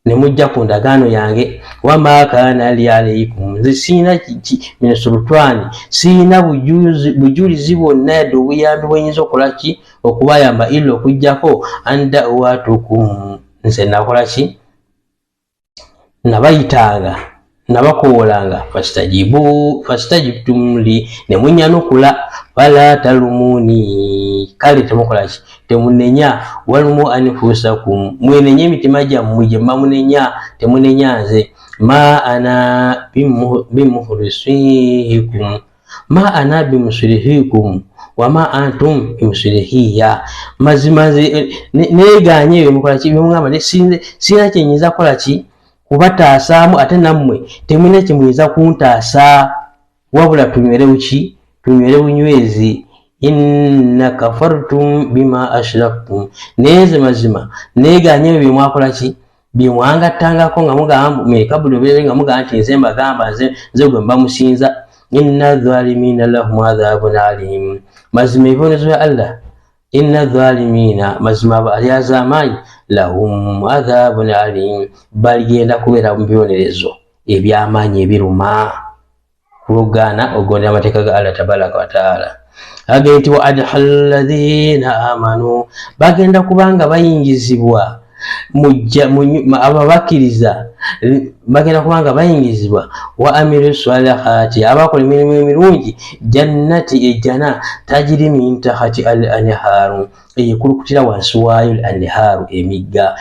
Ne mujja ku ndagaano yange. Wama kaana li aleikum, nze sirina min sultaani, sirina bujulizi bwonna yadde obuyambi bwenyinza okukola ki okubayamba, illa okuggyako an da'watukum, nze nakola ki, nabayitanga, nabakowoolanga, fastajibu fastajibtum li, ne munyanukula, fala talumuni, kale temukola ki, temunenya, walumu anfusakum, mwenenye emitima gyammwe gye mbamunenya, temunenya nze. Ma ana bimuhrisihikum, ma ana bimusirihikum wama antum bimusirihiya, mazima nze neganye ebyo mukola ki, byemugamba, sirina kyenyinza kukola ki kubataasaamu, ate nammwe temulina kyemuyinza kuntaasa, wabula tunywere buki, tunywere bunywezi. Inna kafartum bima ashraktum, naye nze mazima neganye ebyo byemwakola ki, byemwangattangako nga mugamba mekabuli obeere nga mugamba nti nze mbagamba nze gwe mba musinza. Inna dhalimina lahum adhabun alim, mazima ebibonerezo bya Allah, inna dhalimina, mazima alyazaamaanyi, lahum adhabun alim, baligenda kubeera mu bibonerezo ebyamaanyi ebiruma kulwokugaana okugondera amateeka ga Allah tabaraka wataala. Agenda nti wa adkhala alladhina amanu, bagenda kubanga bayingizibwa abo abakkiriza, bagenda kubanga bayingizibwa, wa amilu salihati, abakola emirimu emirungi, jannati, ejjana, tajiri min tahati al anharu, ekulukutira wansi waayo al anharu, emigga,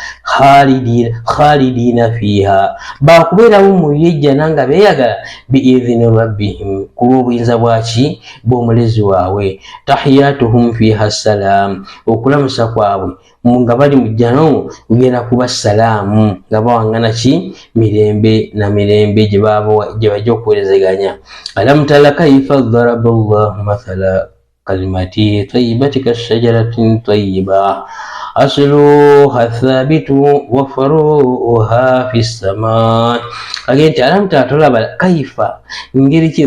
khalidina fiha, bakubeeramu mu yejjana nga beeyagala, biidhini rabbihim, ku lw'obuyinza bwaki bw'omulezi waabwe, tahiyatuhum fiha salam, okulamusa kwabwe nga bali mu jjana omwo kugenda kuba salaamu, nga bawaŋŋana ki mirembe na mirembe gye bajja okuweerezeganya. Alam tara kaifa daraba llahu mathala kalimati tayyibati kashajaratin tayyiba asluha thabitu wa furuha fi sama. Agenda nti alam tara, tolaba, kaifa, ngeri ki,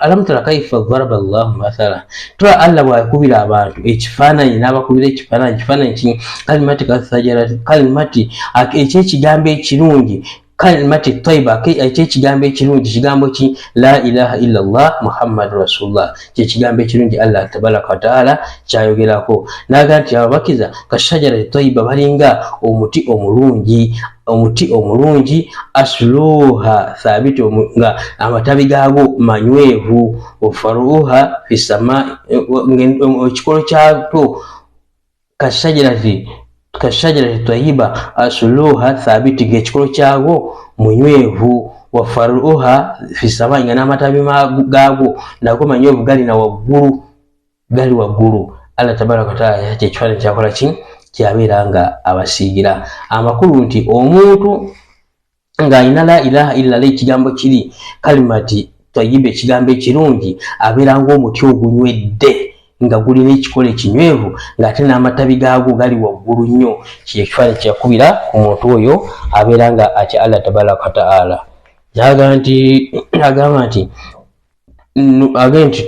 alam tara kaifa daraba llahu mathala, tola Allah bwakubira abantu ekifaananyi, n'abakubira ekifaananyi, kifaananyi ki, kalimati kashajarati, kalimati, ekyekigambo ekirungi, kalimati taiba, ekyekigambo ekirungi, kigambo ki, la ilaha illallah muhammadu rasulullah, kyekigambo ekirungi Allah tabaraka wataala kyayogerako. Naga nti ababakiza kashajarati taiba, balinga omuti omulungi, omuti omulungi, asluha thabitu, nga amatabi gaago manywevu, wafaruha fi sama, ekikolo kyakyo, kashajarati tayyiba asluha thabiti, ng'ekikolo kyagwo munywevu, wafaruha fi sama, nga n'amatabi gaagwo nago manywevu, gali na waggulu, gali waggulu. Allah tabaraka wataala kyekifaananyi kyakola ki, kyabeera nga abasiigira. Amakulu nti omuntu ng'alina la ilaha illallah, ekigambo kiri kalimati tayyiba, ekigambo ekirungi, abeera ng'omuti ogunywedde nga gulina ekikolo ekinywevu, ng'ate n'amatabi gaagwo gali waggulu nnyo. Kyekifaananyi kyeyakubira ku muntu oyo abeera nga atya Allah tabaraka wataala. Naga nti, agamba nti agamba nti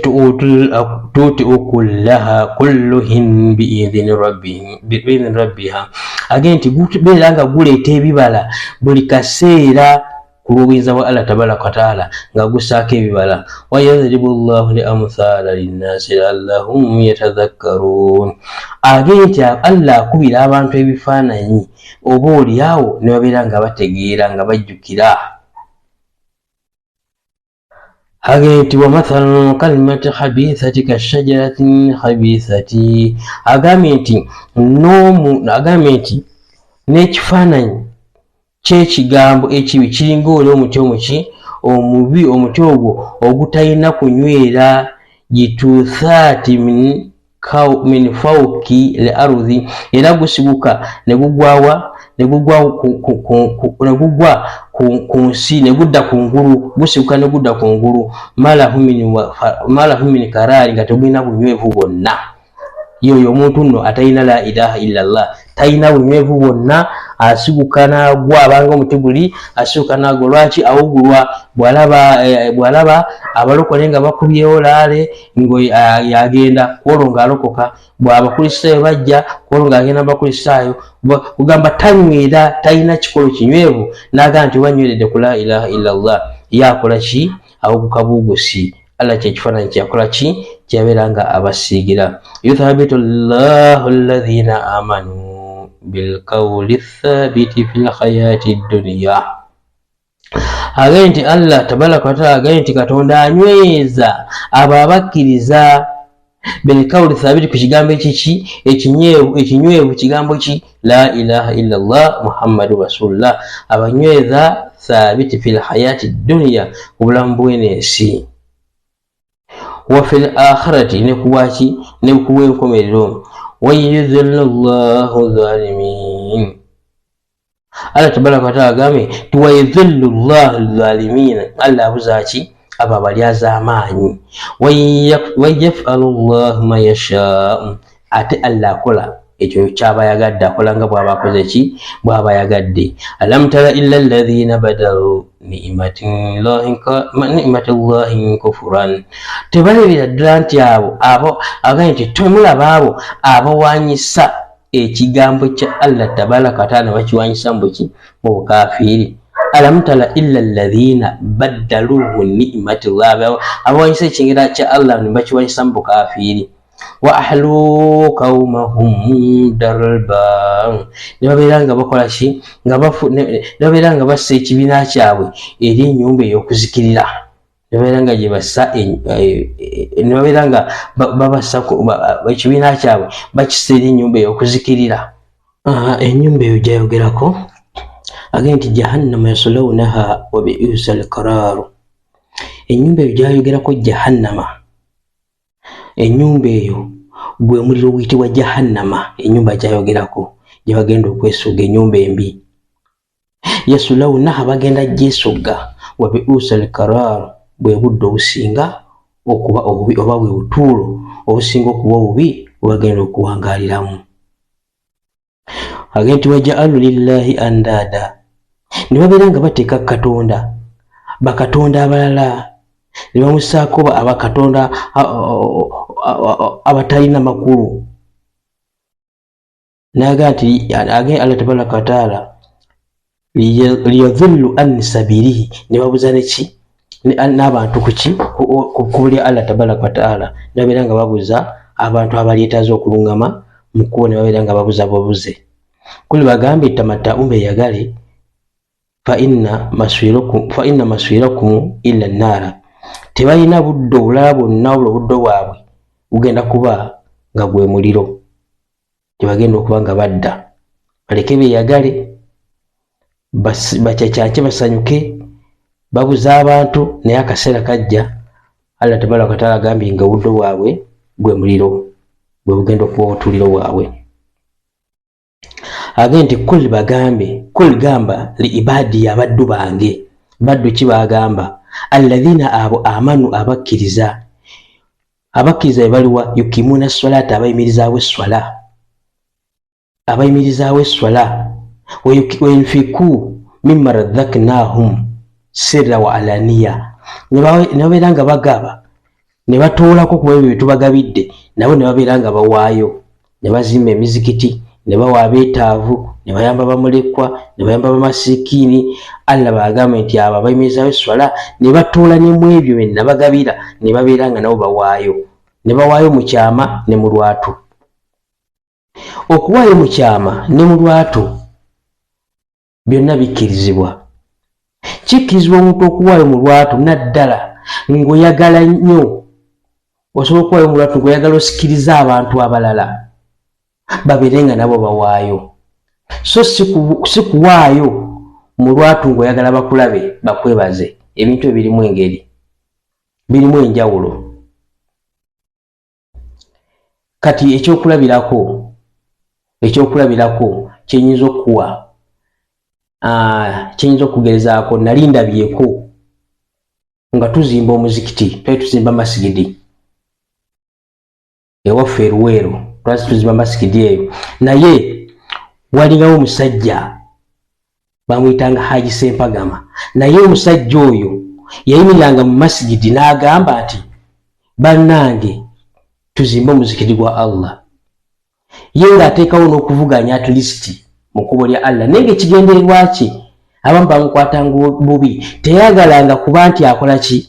tuuti ukullaha kulluhin biidhini rabbiha, agamba nti gubeera nga guleeta ebibala buli kaseera ku lw'obuyinza bwa Allah tabaraka wataala, nga gusaako ebibala. Wayadribu llahu l amthala linnasi laallahum yatadhakkarun, agamba nti Allah akubira abantu ebifaananyi oba oliawo ne babeera nga bategeera, nga bajjukira. Agamba nti wamathalu kalimati khabithati kashajaratin khabithati, agambye nti n'omu, agambye nti n'ekifaananyi ky'ekigambo ekibi kiringa oli omuti omuki omubi, omuti ogwo ogutalina kunywera, gituthaati min fauki l ardhi, era gusibuka ne gugwawa, ne gugwa ku nsi ne gudda ku ngulu, gusibuka ne gudda ku ngulu, malahu min karaari, nga tegulina bunywevu bwonna. Yoyo omuntu nno atalina la ilaha illallah talina bunywevu bwonna. Asiguka n'agwa, abanga omuti guli asiguka n'agwa. Lwaki awugulwa? Bw'alaba abalokole nga bakubyewo laale, yagenda kwolwo ng'alokoka. Bw'abakristaayo bajja kwolwo ng'agenda mu bakristaayo. Kugamba tanywera, talina kikolo kinywevu n'agamba nti wanyweredde ku la ilaha illallah. Ye akola ki? Awuguka buugusi. Allah kyekifaananyi kyeyakola ki, kyeyabeera nga abasiigira. Yuthabitu llahu alladhina amanu bilqawli thabiti fi lhayati dduniya. Agambye nti Allah tabaraka wataala agambye nti Katonda anyweza abo abakkiriza bilqawli thabiti, ku kigambo ekiki? Ekinywevu. Kigambo ki? La ilaha illallah Muhammadu rasulullah. Abanyweza thabiti fi lhayati dduniya, ku bulamu bw'enensi, wa fi l akhirati, ne kubwaki, ne kubwenkomerero. Wayudhillu llahu zalimin. Allah tabaraka wataala agambye nti wayudhillu llahu zalimin, Allah abuzaaki abo abalyazaamaanyi. Wayafalu llahu ma yashaau, ate Allah akola ekyo kyaba yagadde, akola nga bwaba akoze ki, bwaba yagadde. Alam tara illa alladhina badalu ni'mati llahi kufuran. Tebalebera ddala nti abo agambye nti temulaba abo abawanyisa ekigambo kya Allah tabaraka wataala ne bakiwanyisa mu buki, mu bukafiiri. Alam tara illa alladhina baddaluhu ni'mati llah, abawanyisa ekyengera kya Allah ne bakiwanyisa mu bukafiiri. Wa ahlu qaumahum darba, ne babeera nga bakola ki, ne babeera nga bassa ekibiina kyabwe eri ennyumba ey'okuzikirira, ne babeera nga gye bassa, ne babeera nga babassa ekibiina kyabwe bakissa eri ennyumba ey'okuzikirira. Ennyumba eyo gyayogerako agenda nti jahannama yasulawunaha wa biusa alqaraaru. Ennyumba eyo gyayogerako jahannama, ennyumba eyo gwe muliro oguyitibwa jahannama. Ennyumba gyayogerako gye bagenda okwesuuga, ennyumba embi, yasulawunaha, bagenda gyesogga. Wa biusa alqaraaru, bwe budde obusinga okuba obubi, oba bwe butuulo obusinga okuba obubi bwe bagenda okuwangaaliramu. Agenda nti wajaalu lillahi andaada, ne babeera nga bateeka Katonda bakatonda abalala, ne bamusaako abakatonda abatalina makulu. Naga nti Allah tabaraka wataala liyadhillu an sabilihi, ne babuza neki n'abantu kuki, ku lya Allah tabaraka wataala, ne babeera nga babuza abantu abalyetaaza okulungama mu kkubo, ne babeera nga babuza babuze. Kuli bagambe tamatta'u, beeyagale, fa inna maswirakum illa nnaara, tebalina buddo bulala bwonna wabula obuddo bwabwe bugenda kuba nga gwe muliro gyebagenda okuba nga badda. Baleke beeyagale, bacacanke, basanyuke, babuza abantu, naye akaseera kajja. Allah tabaraka wataala agambye nga obuddo bwabwe gwe muliro, bwe bugenda okuba obutuliro bwabwe. Agambye nti kul, bagambe, kul, gamba, li ibadi, abaddu bange. Baddu ki bagamba? Alladhina, abo, amanu, abakkiriza. Abakkiriza be baliwa? Yukimuuna swalaata, abayimirizaawo esswala, abayimirizaawo esswala. Wayunfiku mimma razaknahum sirra wa alaniya, ne babeera nga bagaba, ne batoolako ku ebyo bye tubagabidde, nabo ne babeera nga bawaayo, ne bazimba emizikiti, ne bawa abeetaavu, ne bayamba bamulekwa, ne bayamba bamasikiini. Allah bagambe nti abo abayimirizaawo esswala ne batoola ne mu ebyo bye nabagabira, ne babeera nga nabo bawaayo, ne bawaayo mu kyama ne mu lwatu. Okuwaayo mu kyama ne mu lwatu byonna bikkirizibwa. Kikkirizibwa omuntu okuwaayo mu lwatu, naddala ng'oyagala nnyo. Osobola okuwaayo mu lwatu ng'oyagala osikiriza abantu abalala babeere nga nabo bawaayo, so si kuwaayo mu lwatu ng'oyagala bakulabe bakwebaze. Ebintu ebirimu engeri, birimu enjawulo. Kati ekyokulabirako kyenyinza okukuwa, kyenyinza okugerezaako, nali ndabyeko nga tuzimba omuzikiti, twali tuzimba masigidi ewaffe eruweero, twali tuzimba masigidi eyo, naye walingawo omusajja Bamuyitanga Haji Sempagama. Naye omusajja oyo yayimiriranga mu masigidi n'agamba nti bannange tuzimbe omuzikiti gwa Allah, ye ng'ateekawo n'okuvuganya at least mu kkubo lya Allah, naye ng'ekigendererwa kye abamu bamukwatanga bubi. Teyagalanga kuba nti akola ki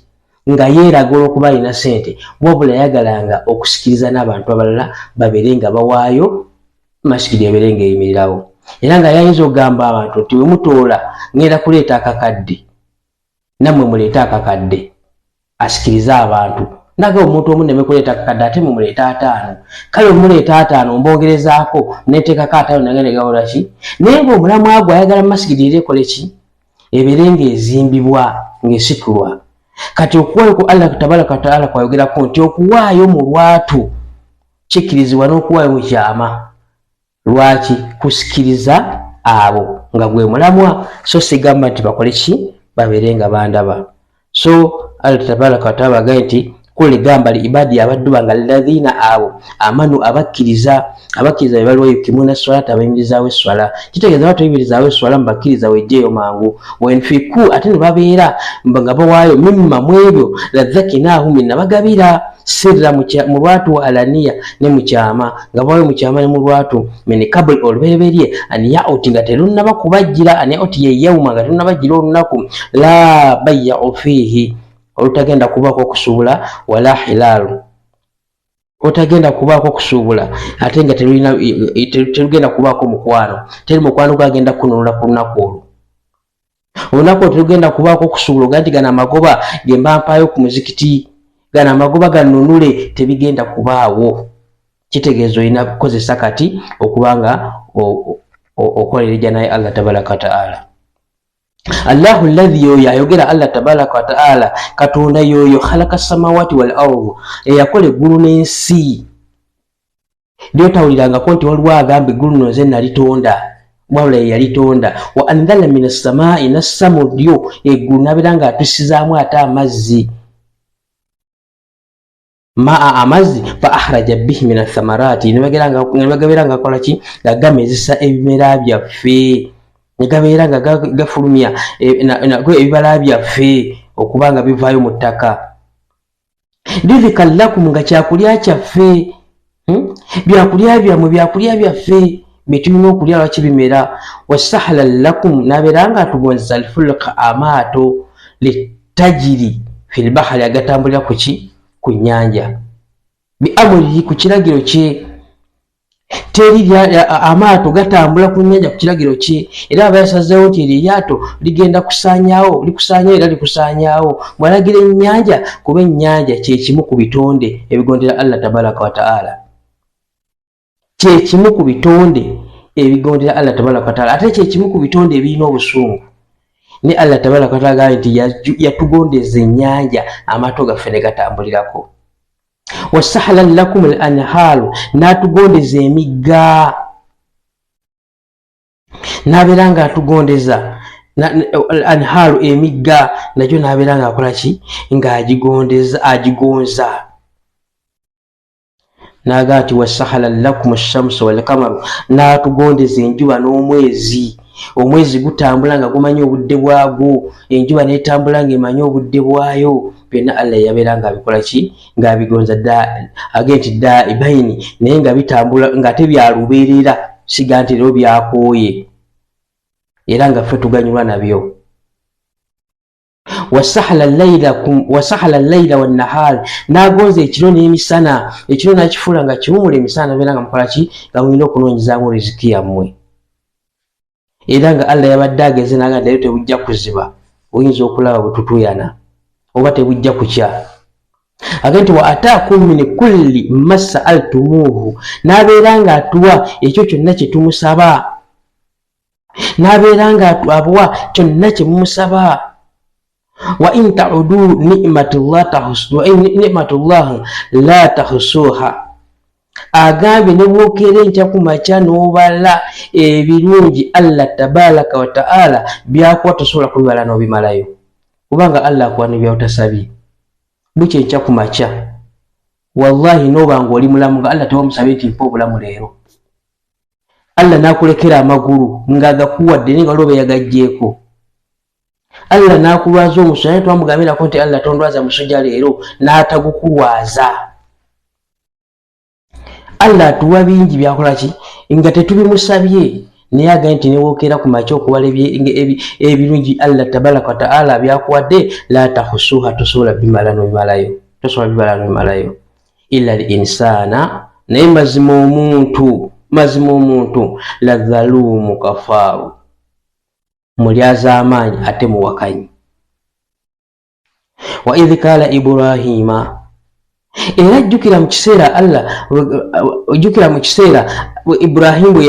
nga yeeraga olw'okuba alina ssente, wabula yayagalanga okusikiriza n'abantu abalala babeere nga bawaayo masigidi ebeere ng'eyimirirawo. Era nga yayinza okugamba abantu nti bwe mutoola ŋŋenda kuleeta akakadde, nammwe muleete akakadde, asikirize abantu. Naga omuntu omu neme kuleeta akakadde, ate mumuleete 5. Kale omuleeta 5 mbongerezaako neteekako 5 nange ne gawola ki. Naye ng'omulamwa gwe ayagala masigidi era ekole ki, ebeere ng'ezimbibwa ng'esitulwa. Kati okuwaayo ku Allah tabaraka wataala kwayogerako nti okuwaayo mu lwatu kikkirizibwa n'okuwaayo mu kyama. Lwaki? Kusikiriza abo nga gwe mulamwa, so sigamba nti bakole ki, babeere nga bandaba. So Allah tabaraka wataala agambye nti kul gamba li ibadi abaddu bange alladhina abo amanu abakkiriza, abakkiriza be baliwo yukimuna swalata, abayimirizaawo esswala. Kitegeeza ba toyimirizaawo esswala mu bakkiriza wejjeeyo mangu. Wenfiku ate ne babeera nga bawaayo mimma mu ebyo razakinahu minna bagabira sirra mu lwatu wa alaniya ne mu kyama, nga bawaayo mu kyama ne mu lwatu min kabul olubereberye an yauti nga terunnaba kubajjira, an yauti ye yauma nga terunnabajjira olunaku la bayau fiihi olutagenda kubaako okusuubula wala hilaalu otagenda kubaako okusuubula ate nga terugenda kubaako mukwano, teri mukwano gwagenda kununula ku lunaku olwo. Olunaku olwo terugenda kubaako okusuubula oga nti gano amagoba ge mba mpaayo ku muzikiti, gano amagoba ganunule, tebigenda kubaawo. Kitegeeza olina kukozesa kati okuba nga okolera ejjana ya Allah tabaraka wataala. Allahu alladhi yoyo ayogera Allah tabaraka wataala, Katonda yoyo khalaka samawati wal ardh, eyakola eggulu n'ensi. Lyotawulirangako nti waliwo agamba eggulu nno nze nalitonda, wabula ye yalitonda. Wa anzala min assamai, nassa mu lyo eggulu n'abeera ng'atussizaamu ate amazzi maa amazzi fa akhraja bihi min athamarati, ne bagabeera nga gakola ki, nga gamezesa ebimera byaffe, ne gabeera nga gafulumya ebibala byaffe okuba nga bivaayo mu ttaka. Rizika lakum, nga kyakulya kyaffe, byakulya byammwe, byakulya byaffe bye tulina okulya lwaki bimera. Wasahala lakum, n'abeera nga atugonzesa alfulka amaato litajiri fil bahari, agatambulira ku ki, ku nnyanja, bi amurihi, ku kiragiro kye. Teri amaato gatambula ku nnyanja ku kiragiro kye, era aba yasazeewo nti eryo eryato ligenda kusaanyaawo, likusaanyaawo era likusaanyaawo. Bw'alagira ennyanja, kuba ennyanja kye kimu ku bitonde ebigondera Allah tabaraka wataala, kye kimu ku bitonde ebigondera Allah tabaraka wataala, ate kye kimu ku bitonde ebirina obusungu. Ne Allah tabaraka wataala agambye nti yatugondeza ennyanja amaato gaffe ne gatambulirako. Wasahala lakum al anhaaru, n'atugondeza emigga, n'abeera ng'atugondeza al anhaaru emigga nagyo, n'abeera ng'akola ki, ng'agigondeza, agigonza. N'agamba nti wasahala lakum shamsu walkamaru, n'atugondeza enjuba n'omwezi. Omwezi gutambula nga gumanyi obudde bwagwo, enjuba n'etambula ng'emanyi obudde bwayo. Byonna Allah yabeera ng'abikola ki, ng'abigonza age nti daibaini, naye nga bitambula ng'ate byalubeerera, siga nti leero byakooye, era nga ffe tuganyulwa nabyo. Wasahala llaila wannahar, n'agonza ekiro n'emisana. Ekiro n'akifuula nga kiwumula, emisana nabeera nga mukola ki, nga mulina okunoonyezaamu riziki yammwe. Era nga Allah yabadde ageze n'agamba leero tebujja kuziba, oyinza okulaba bwetutuyana oba tebujja kukya. Agamba nti wa ataakum min kulli ma saaltumuuhu, n'abeera ng'atuwa ekyo kyonna kye tumusaba, n'abeera ng'abuwa kyonna kye mumusaba. Wa in taudu ni'matullah la tahsuha, agambye ne bw'okeera enkya ku makya n'obala ebirungi Allah tabaraka wa taala byakuwa, tosobola kubibala n'obimalayo, kubanga Allah akuwa ne by'otasabye. Bukya enkya ku makya, wallahi n'oba ng'oli mulamu nga Allah tewamusabye nti mpa obulamu leero, Allah n'akulekera amagulu ng'agakuwadde naye nga waliwo beyagaggyeko. Allah n'akulwaza omusujja naye twamugambirako nti Allah tondwaza musujja leero, n'atagukulwaza. Allah atuwa bingi byakola ki nga tetubimusabye, naye agaye nti newokeera ku makya okubala ebirungi Allah tabaraka wataala byakuwadde, la tahusuha, tosobola bimala nobimalayo, tosobola bimala nobimalayo. Illa l insana, naye mazima omuntu, mazima omuntu la dhalumu kafaaru, mulyazaamaanyi ate muwakanyi. Wa idh kaala Iburahima, era jjukira mu kiseera Allah, jjukira mu kiseera Ibrahimu bwe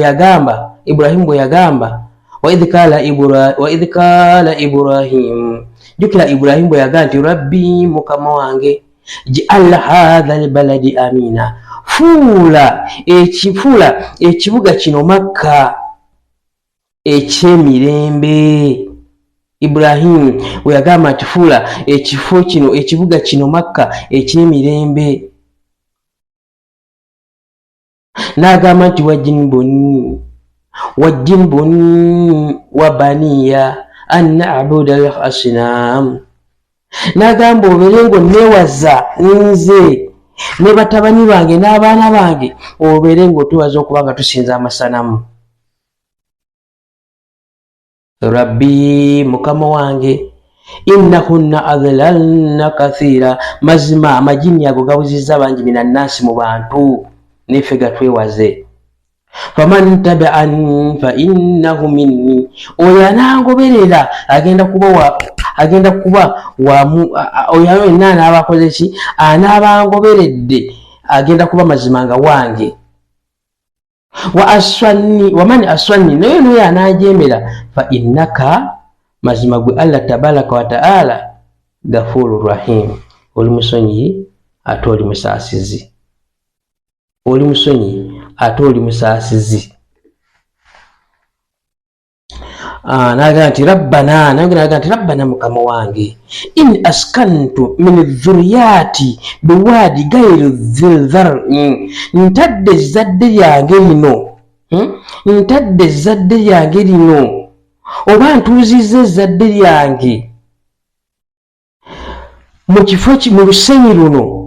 yagamba, Ibrahimu bwe yagamba, wa idh kaala Ibrahimu, jjukira Ibrahimu bwe yagamba nti rabbi, mukama wange, ji'al hadha albaladi amina, fuula ekifuula ekibuga kino Makka eky'emirembe. Ibrahimu bwe yagamba nti fuula ekifo kino, ekibuga kino Makka eky'emirembe, n'agamba nti wajinbuni, wajinbuni wa baniya an nabuda al asnam, n'agamba obeere ng'onneewaza nze ne batabani bange n'abaana bange, obeere ng'otwewaza okuba nga tusinza amasanamu. Rabbi, mukama wange, innahunna adlalna kathira, mazima amajini ago gabuzizza bangi, minannasi, mu bantu, neffe gatwewaze. Faman tabi'ani fa innahu minni, oyo anangoberera agenda kuba wa, agenda kuba wamu, oyo yenna anaaba akoze ki, anaaba angoberedde agenda kuba mazima nga wange. Wa aswanni, waman aswanni, naye noyo anajemera, fa innaka, mazima gwe Allah tabaraka wa taala, gafuru rahim, oli musonyi ate oli musaasizi, oli musonyi ate oli musaasizi. Naga nti rabbana, naga nti rabbana, mukama wange, in askantu min dhuriyati biwadi gairu dhildhar, ntadde ezzadde lyange lino, Ntadde ezzadde lyange lino, oba ntuuzizza ezzadde lyange mu kifo mu lusenyi luno,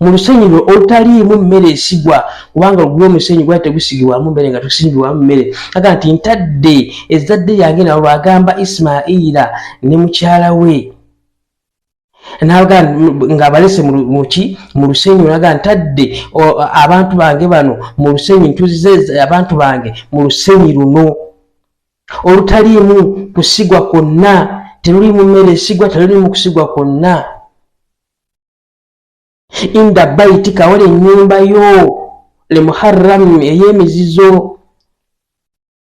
Mu lusenyi luno olutaliimu mmere esigwa, kubanga ogula omusenyi gwali tegusigibwamu mmere, nga tusigibwamu mmere. Aga nti ntadde ezzadde lyange nalo, lwagamba Isimaila ne mukyala we, naga ng'abalese muki, mu lusenyi. Naga ntadde abantu bange bano mu lusenyi, ntuzize abantu bange mu lusenyi luno olutaliimu kusigwa kwonna, teruliimu mmere esigwa, teruliimu kusigwa kwonna. Inda baitika, wali ennyumba yo, lemuharram, ey'emizizo.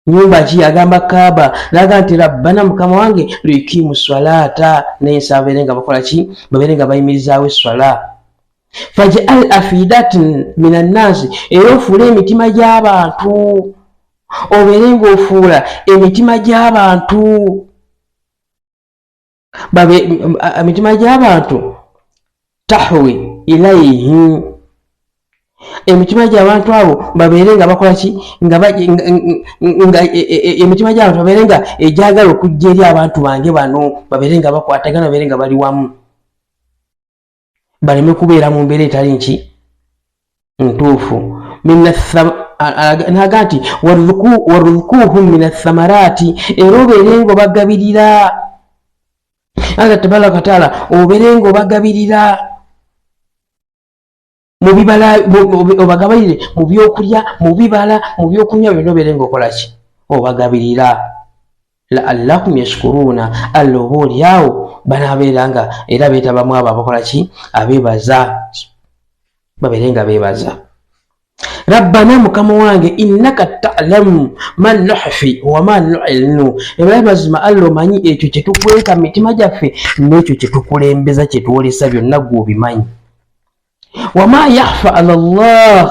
Nyumba ki? Agamba Kaaba. Naga nti rabbana, mukama wange, liyukimu swalaata, naye nsaba babeere nga bakola ki, babeere nga bayimirizaawo esswala. Fajal afidatin min annaasi, era ofuule emitima gy'abantu, obeere ng'ofuula emitima gy'abantu babe emitima gy'abantu tahwi ilaihi, emitima gy'abantu abo babeere nga bakola ki, nga emitima gy'abantu babeere nga egyagala okujja eri abantu bange bano, babeere nga bakwatagana, babeere nga bali wamu, baleme kubeera mu mbeera etali nki ntuufu. Naga nti warzukuhum min athamarati, era obeere nga obagabirira. Allah tabaraka wataala, obeere nga obagabirira mu bibala, obagabirire mu byokulya, mu bibala, mu byokunywa byonna, obeere nga okola ki, obagabirira. Laallahum yashkuruuna, Alla oba oliawo banaabeera nga era beetabamu abo abakola ki, abeebaza, babeere nga beebaza. Rabbana, mukama wange, innaka talamu ma nuhfi wama nuilnu, era mazima Alla omanyi ekyo kyetukweka mu mitima gyaffe n'ekyo kyetukulembeza, kyetwolesa, byonna gwe obimanyi. Wama yahfa ala llah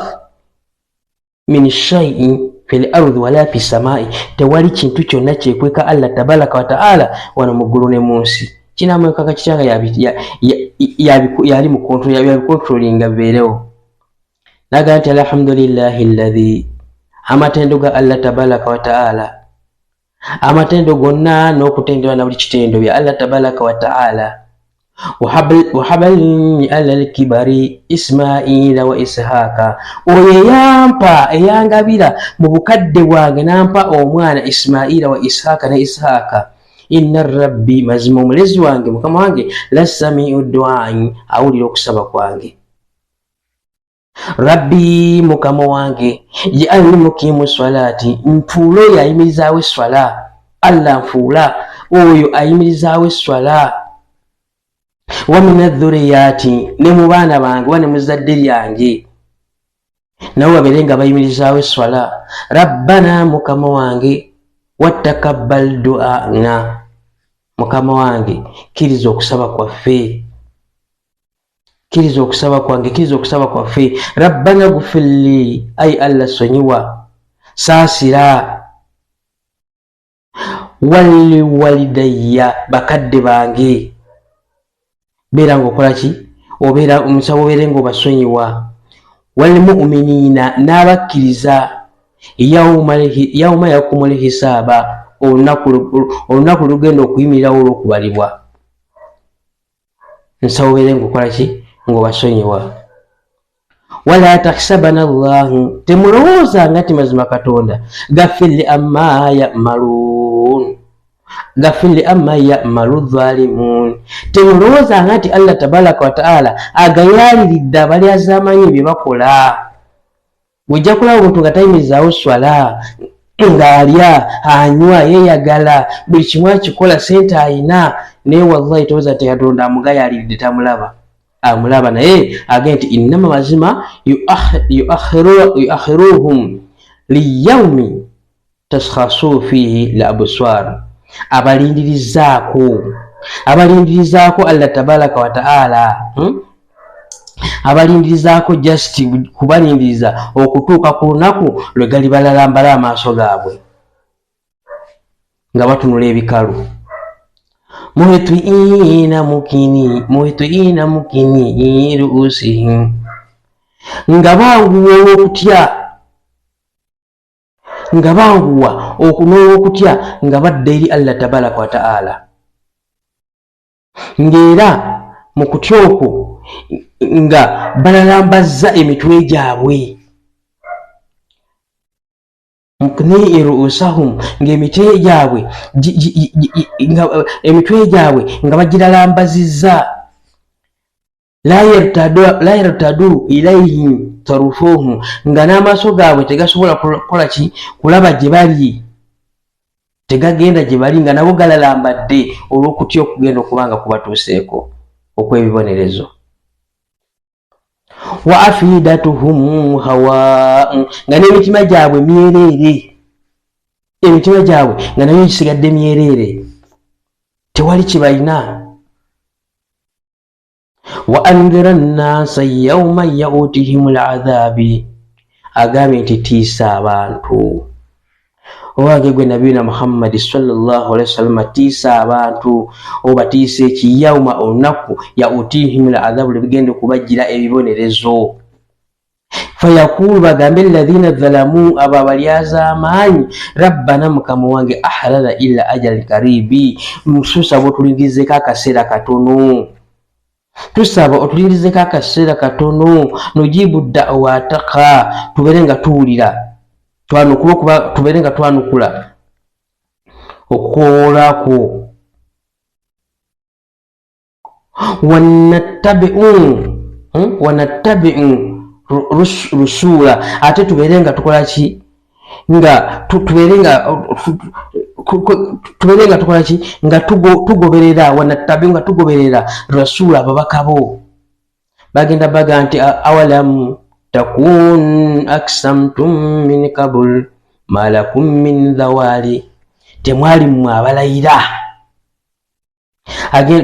min shaiin fi l ardi wala fi samai, tewali kintu kyonna kyekweka Allah tabaraka wataala wano mu ggulu ne mu nsi. Kinamwekaka kitya nga yali mu yabikontrolinga bibeerewo? Naga nti alhamdulillahi alladhi Amatendo ga Allah tabaraka wa taala, amatendo gonna n'okutendebwa na buli kitendo bya Allah tabaraka wa taala. Wahabalni ala lkibari Ismaila wa Ishaaka, oyo eyampa eyangabira mu bukadde bwange nampa omwana Ismaila wa Ishaaka ne Ishaaka. Inna rabbi, mazima omulezi wange mukama wange, lasamiu duai, awulira okusaba kwange. Rabbi, mukama wange, jaalni mukiimu swalaati, nfuula oyo ayimirizaawo esswala. Allah nfuula oyo ayimirizaawo esswala. Wa min adhuriyaati, ne mu baana bange oba ne mu zadde lyange nabo babeere nga bayimirizaawo esswala. Rabbana, mukama wange, watakabbal duana, mukama wange kkiriza okusaba kwaffe, kkiriza okusaba kwange, kkiriza okusaba kwaffe. Rabbana gufirli, ai Allah sonyiwa, saasira, wali walidayya, bakadde bange, beera ng'okola ki, obeera omusawo, obeere ng'obasonyiwa. Walmuminina, n'abakkiriza, yauma yakumu lhisaaba, olunaku lugenda okuyimirirawo olw'okubalibwa, nsawo obeere ng'okola ki, ng'obasonyiwa. Wala tahsabana llahu, temulowooza nga ti mazima Katonda, gafirli amma yamalun, gafirli amma yamalu dhalimun, temulowooza nga nti Allah tabaraka wataala agayaliridde abalyazamanyi bye bakola. Ojja kulaba omuntu nga tayimirizaawo swala, ng'alya, anywa, yeeyagala, buli kimu akikola, sente ayina, naye wallahi towooza nti Katonda amugayaliridde tamulaba. Amulaba, naye agenda nti innama, mazima yuakhiruhum liyaumi taskhasu fihi l abswar, abalindirizaako, abalindirizaako Allah tabaraka wataala, Abalindirizaako, just kubalindiriza okutuuka ku lunaku lwe galibalalambala amaaso gaabwe nga batunula ebikalu. Muhtiina mukini, muhtiina mukini ruusihim, nga banguwa olw'okutya, nga banguwa n'olwokutya nga badda eri Allah tabaraka wataala, ng'era mu kutya okwo nga balalambazza emitwe gyabwe. Muknii ruusahum, ng'emitwe gyabwe, emitwe gyabwe nga bagiralambazizza. La yartadu ilaihim tarufuhum, nga n'amaaso gaabwe tegasobola kukola ki, kulaba gye bali, tegagenda gye bali, nga nabo galalambadde olw'okutya okugenda okuba nga kubatuuseeko okw'ebibonerezo. Wa afidatuhum hawa, nga n'emitima gyabwe myereere, emitima gyabwe nga nayo gisigadde myereere, tewali kibalina. Wa andhira nnasa yauma yautihim ladhabi, agambye nti tiisa abantu, owange gwe nabiyina Muhammadi sallallahu alaihi wasallam, tiisa abantu, obatiisa eki, yauma, olunaku, yautihim ladhabu, lwebigenda okubajjira ebibonerezo. Fayakulu, bagambe, alladhina dhalamu, abo abalyazaamaanyi, rabbana, mukama wange, ahlala ila ajali karibi, tusaba otulindirizeko akaseera katono, tusaba otulindirizeko akaseera katono, nujibu dawataka, tubeere nga tuwulira twanukula, okuba tubeere nga twanukula okukowoolako, wanattabiu, wanattabiu rusuula, ate tubeere nga tukola ki, nga tubeere nga tukola ki, nga tugoberera, wanattabiu, nga tugoberera rasuula, ababaka bo. Bagenda baga nti awalam takun aksamtum min kabul malakum min dhawali, temwali mmwe abalayira.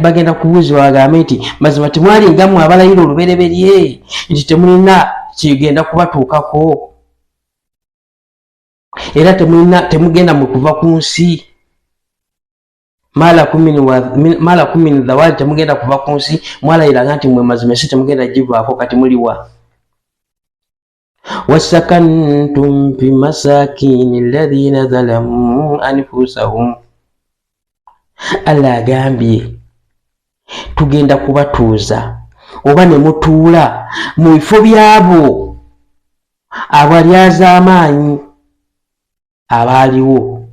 Bagenda kubuuzibwa bagambe nti mazima temwali nga mmwe abalayira olubereberye nti temulina kigenda kubatuukako, era temulina, temugenda mu kuva ku nsi, malakum min dhawali, temugenda kuva ku nsi, mwalayiranga nti mwe mazima ensi temugenda givaako, kati muliwa? Wasakantum fi masakini alladhina zalamu anfusahum. Allah agambye tugenda kubatuuza oba ne mutuula mu bifo byabo abalyazaamaanyi abaaliwo,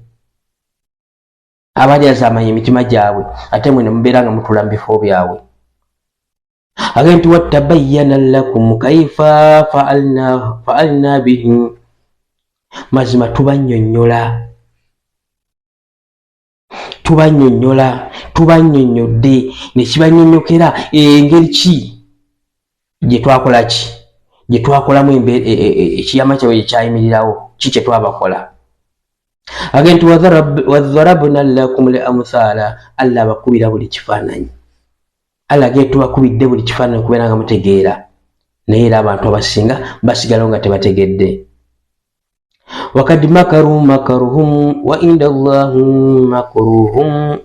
abalyazaamaanyi emitima gyabwe, ate mwe ne mubeera nga mutuula mu bifo byabwe. Agambye nti watabayyana lakum kaifa fa'alna bihim, mazima tubannyonnyola, tubannyonnyola, tubannyonnyodde ne kibannyonnyokera engeri ki gye twakola ki gye twakolamu ekiyama kyabwe gye kyayimirirawo, ki kye twabakola. Agambye nti wadharabna lakum l amthala, Allah abakubira buli kifaananyi. Allah agambye tubakubidde buli kifaananyi okubeera nga mutegeera, naye era abantu abasinga basigalawo nga tebategedde. Wakad makaru makaruhum wa inda Allahi makruhum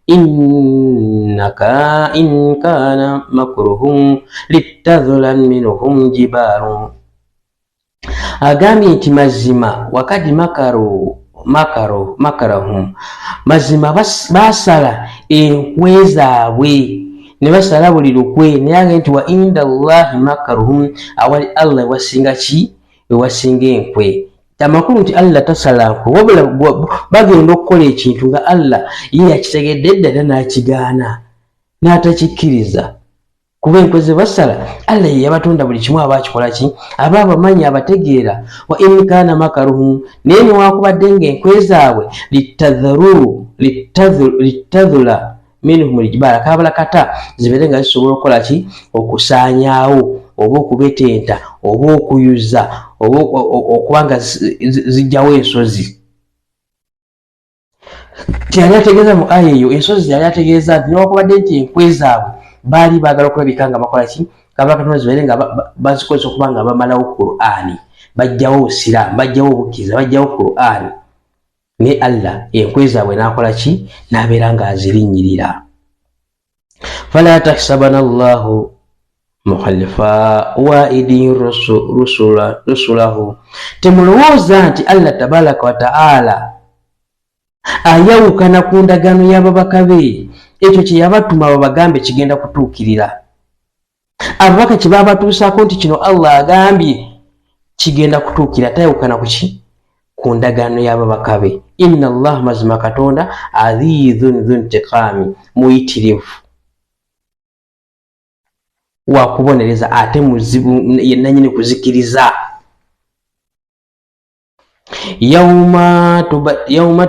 innaka in kana makruhum litadhulan minhum jibaru. Agambye nti mazima wakad makaru makaru makarahum, mazima basala enkwe zaabwe ne basala buli lukwe, naye agambye nti wa inda Allahi makaruhum, awali Allah ewasinga ki ewasinga enkwe. Amakulu nti Allah tasala nkwe, wabula bagenda okukola ekintu nga Allah ye yakitegedde edda era n'akigaana n'atakikkiriza, kuba enkwe ze basala Allah ye yabatonda buli kimu aba akikola ki aba abamanyi abategeera. Wa in kana makaruhum, naye newankubadde ng'enkwe zaabwe litadhula minhum lijibala, kabala kata zibeere nga zisobola okukola ki okusaanyaawo oba okubetenta oba okuyuza oba okuba nga zijjawo ensozi. Teyali ategeeza mu aya eyo ensozi, yali ategeeza nti newankubadde nti enkwe zaabwe baali baagala okulabika nga bakola ki kabala katonda zibeere nga bazikozesa okuba nga bamalawo Qur'ani, bajjawo obusiraamu, bajjawo obukkiriza, bajjawo Qur'ani, naye Allah enkwe zaabwe n'akola ki n'abeera ng'azirinnyirira. Fala tahsabana Allahu mukhalifa waidin rusulahu, temulowooza nti Allah tabaraka wa ta'ala ayawukana ku ndagaano y'ababaka be, ekyo kye yabatuma babagambe kigenda kutuukirira. Ababaka kye babatuusaako nti kino Allah agambye kigenda kutuukira, tayawukana ku ki ku ndagaano y'ababaka be. Inna Allah, mazima Katonda azizun dhuntiqami, muyitirivu wa kubonereza ate muzibu yennanyini kuzikiriza. Yawma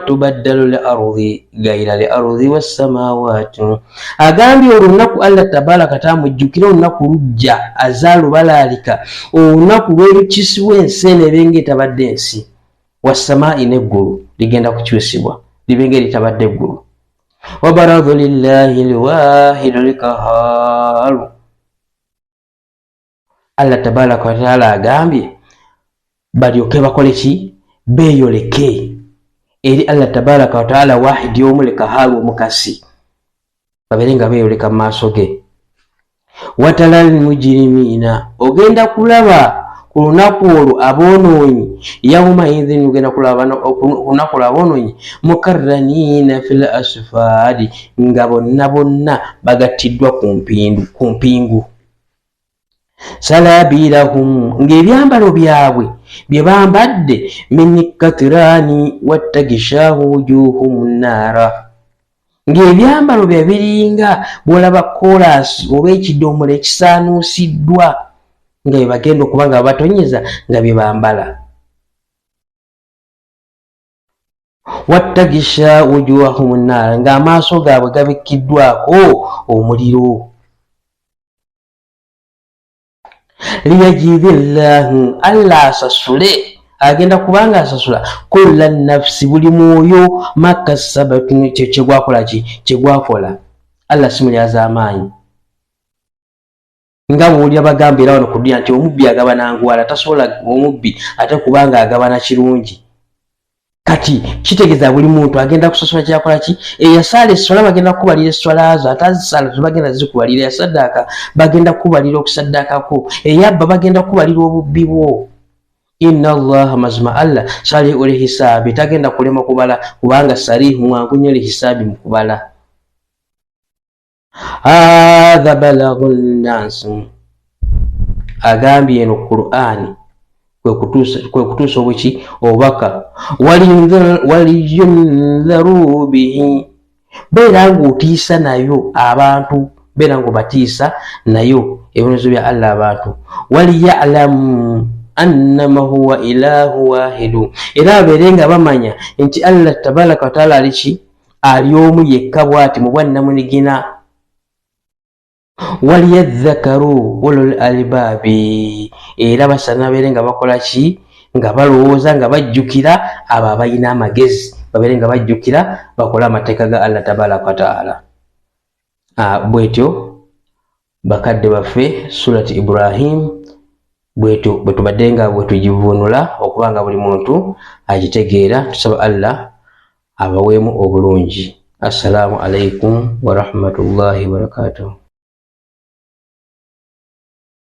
tubaddalu l ardi gaira l ardi wassamawati, agambye olunaku Allah tabaraka tamujjukira olunaku lujja azaalubalaalika, olunaku lwerukisibwa ensi eno ebenga etabadde ensi, wassamai n'eggulu ligenda kukyusibwa libenga eritabadde eggulu. Wabaradu lillahi lwahidu lkaharu, Allah tabaraka wataala agambye balyoke bakole ki beeyoleke eri Allah tabaraka wataala wahidi omu lkaharu omukasi, babeere nga beeyoleka mu maaso ge. Watala lmujirimiina, ogenda kulaba ku lunaku olwo aboonoonyi, yauma idhin, ogenda kulaba ku lunaku olwo aboonoonyi mukarraniina fil asfaadi, nga bonna bonna bagattiddwa ku mpingu. Salabirahum, ng'ebyambalo byabwe bye bambadde min katirani wattagishahu wujuhum naara, ng'ebyambalo bye biringa bw'olaba koolaasi oba ekidomola ekisaanuusiddwa nga bye bagenda okuba nga babatonyeza nga bye bambala. Wattagisha wujuhahum naara, ng'amaaso gaabwe gabikkiddwako omuliro. Liyajizi llahu, Allah asasule, agenda kubanga asasula kulla nafsi, buli mwoyo makasabatu, kyegwakola ki kyegwakola. Allah si mulyazaamaanyi nga bw'owulira bagamba era wano ku dduniya nti omubbi agabana ngwala, tasobola omubbi ate kubanga agabana kirungi. Kati kitegeeza buli muntu agenda kusasula kyakola ki. Eyasaala esswala bagenda kukubalira esswala zo, ate azisaala tebagenda zikubalira. Eyasaddaaka bagenda kukubalira okusaddaakako, eyabba bagenda kukubalira obubbi bwo. Inna Allaha, mazima Allah, sariu lhisaabi, tagenda kulema kubala, kubanga sarihu mwangu nnyo, lihisaabi mu kubala. Hatha balagu nnansi, agambye eno Qur'ani kwe kutuusa obuki obubaka, waliyundharu bihi, beera ng'otiisa nayo abantu, beera ng'obatiisa nayo ebibonerezo bya Allah abantu, waliyalamu annama huwa ilahu wahidu, era babeere nga bamanya nti Allah tabaraka wataala ali ki, ali omu yekka bwati mu bwannamunigina, waliyadhakaru ulul albaabi, era basana babeere nga bakola ki, nga balowooza, nga bajjukira abo abalina amagezi, babeere nga bajjukira bakole amateeka ga Allah tabaraka wataala. Bwetyo bakadde baffe Surati Ibrahim bwetyo bwe tubadde nga bwe tugivuunula okuba nga buli muntu agitegeera. Tusaba Allah abaweemu obulungi. Assalaamu alaikum warahmatullahi wabarakatuh.